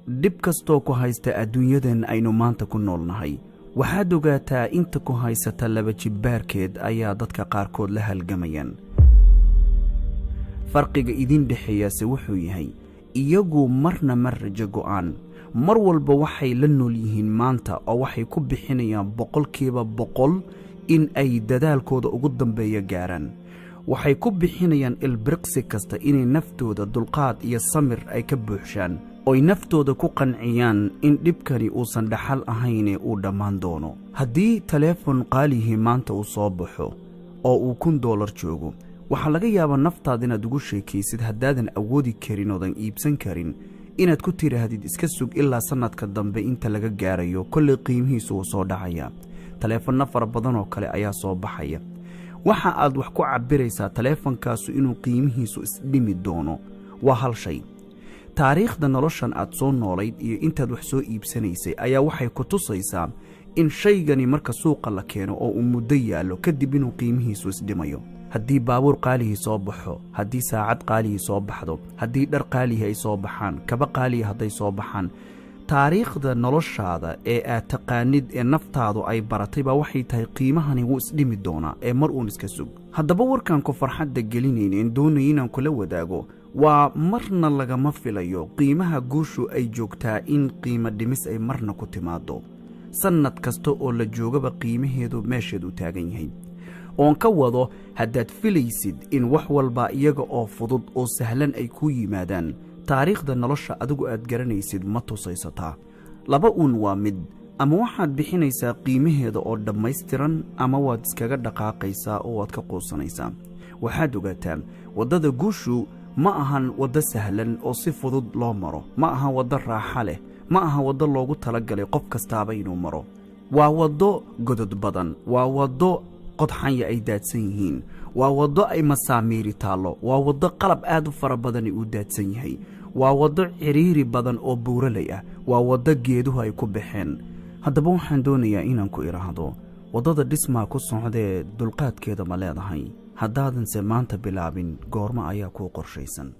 Dhib kastoo ku haysta adduunyadan aynu maanta ku noolnahay, waxaad ogaataa inta ku haysata laba jibbaarkeed ayaa dadka qaarkood la halgamayaan. Farqiga idin dhexeeyaase wuxuu yahay, iyagu marna ma rajo go'aan, mar walba waxay la nool yihiin maanta oo waxay ku bixinayaan 100% in ay dadaalkooda ugu dambeeya gaaraan. Waxay ku bixinayaan ilbiriqsi kasta inay naftooda dulqaad iyo samir ay ka buuxshaan, oy naftooda ku qanciyaan in dhibkani uusan dhaxal ahayne uu dhammaan doono. Haddii taleefon qaalihii maanta uu soo baxo oo uu $1000 joogo, waxaa laga yaabaa naftaada inaad ugu sheekaysid, haddaadan awoodi karin oodan iibsan karin, inaad ku tidhaahdid iska sug ilaa sannadka dambe inta laga gaarayo, kollay qiimihiisu wuu soo dhacaya, taleefanno fara badan oo kale ayaa soo baxaya. Waxa aad wax ku cabbiraysaa taleefankaasu inuu qiimihiisu isdhimi doono waa hal shay. Taariikhda noloshan aad soo noolayd iyo intaad wax soo iibsanaysay ayaa waxay ku tusaysaa in shaygani marka suuqa la keeno oo uu muddo yaallo kadib inuu qiimihiisu isdhimayo. Haddii baabuur qaalihii soo baxo, haddii saacad qaalihii soo baxdo, haddii dhar qaalihii ay soo baxaan, kaba qaalihi hadday soo baxaan, taariikhda noloshaada ee aad taqaanid ee naftaadu ay baratay baa waxay tahay qiimahani wuu isdhimi doonaa ee mar uun iska sug. Haddaba warkaan ku farxadda gelinayn een doonaya inaan kula wadaago waa marna lagama filayo qiimaha guushu ay joogtaa in qiimo dhimis ay marna ku timaado. Sannad kasta oo la joogaba qiimaheedu meesheedu taagan yahay. Oon ka wado, haddaad filaysid in wax walba iyaga oo fudud oo sahlan ay ku yimaadaan, taariikhda nolosha adigu aad garanaysid ma tusaysataa. Laba uun waa mid, ama waxaad bixinaysaa qiimaheeda oo dhammaystiran, ama waad iskaga dhaqaaqaysaa oo waad ka quusanaysaa. Waxaad ogaataa waddada guushu ma ahan waddo sahlan oo si fudud loo maro, ma aha waddo raaxa leh, ma aha waddo loogu talagalay qof kastaaba inuu maro. Waa waddo godod badan, waa waddo qodxanya ay daadsan yihiin, waa waddo ay masaamiiri taallo, waa waddo qalab aad u fara badani uu daadsan yahay, waa waddo ciriiri badan oo buuraley ah, waa waddo geeduhu ay ku baxeen. Haddaba waxaan doonayaa inaan ku idhaahdo, waddada dhismaa ku socdee dulqaadkeeda ma leedahay? Haddaadanse maanta bilaabin, goormo ayaa kuu qorshaysan?